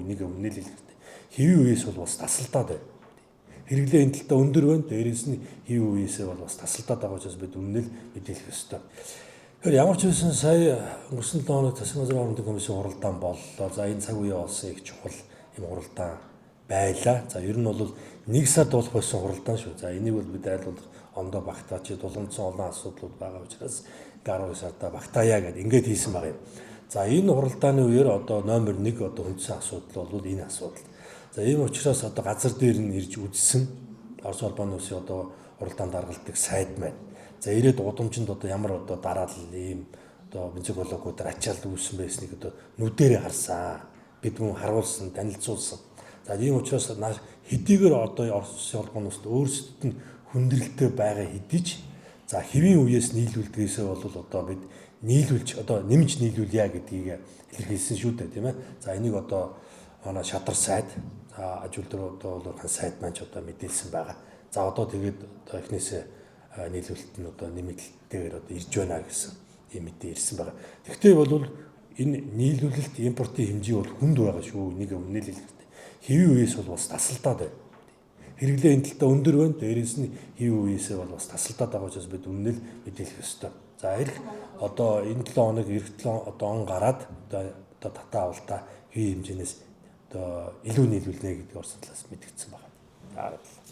Энийг өмнө л хэлэх хэрэгтэй. Хэвийн үеэс бол бас тасалдаад байна. Хэрэглээ энэ талдаа өндөр байна. Дээрээс нь хэвийн үеэсээ бол бас тасалдаад байгаа учраас бид өмнө л мэдээлэх ёстой. Тэгэхээр ямар ч байсан сая өнгөрсөн 7 хоног засгийн газрын хоорондын комиссийн хуралдаан боллоо. За энэ цаг үеэ болсон их чухал юм хуралдаан байлаа. За ер нь бол нэг сард болох байсан хуралдаан шүү. За энийг бол бид айл болох ондоо багтаач тулгамдсан олон асуудлууд байгаа учраас 12 сарда багтаая гэдээ ингээд хийсэн байгаа юм. За энэ хуралдааны үеэр одоо номер 1 одоо үндсэн асуудал бол энэ асуудал. За ийм учраас одоо газар дээр нь ирж үзсэн Орос улбаны улсын одоо хуралдаанд даргалдаг сайд маань. За ирээд удамжинд одоо ямар одоо дараалал ийм одоо бензоколонкуудаар ачаалт үүссэн байсныг одоо нүдэрээ харсан. Бид мөн харуулсан, танилцуулсан. За ийм учраас хэдийгээр одоо Орос улбаны улсад өөрсдөд нь хүндрэлтэй байгаа хэдий ч за хэвийн үеэс нийлүүлдгээсээ бол одоо бид нийлүүлж одоо нэмж нийлүүлье гэдгийг илэрхийлсэн шүү дээ, тийм ээ. За энийг одоо манай шадар сайд, за аж үйлдвэр одоо улуурхан сайд маань ч одоо мэдээлсэн байгаа. За одоо тэгээд одоо эхнээсээ нийлүүлэлт нь одоо нэмэгдэлтэйгээр одоо ирж байна гэсэн ийм мэдээ ирсэн байгаа. Тэгвэл бол энэ нийлүүлэлт импортын хэмжээ бол хүнд байгаа шүү. Энийг өмнө л хэлэх хэрэгтэй. Хэвийн үеэс бол бас тасалдаад байна. Хэрэглээ энэ талдаа өндөр байна. Дээрээс нь хэвийн үеэсээ бол бас тасалдаад байгаа учраас бид өмнө л мэдээлэх ёстой. За ирэх одоо энэ 7 хоног ирэх 7 одоо он гараад одоо татаа авалтаа хэвийн хэмжээнээс одоо илүү нийлүүлнэ гэдэг Орос талаас мэдгдсэн байна. За баярлалаа.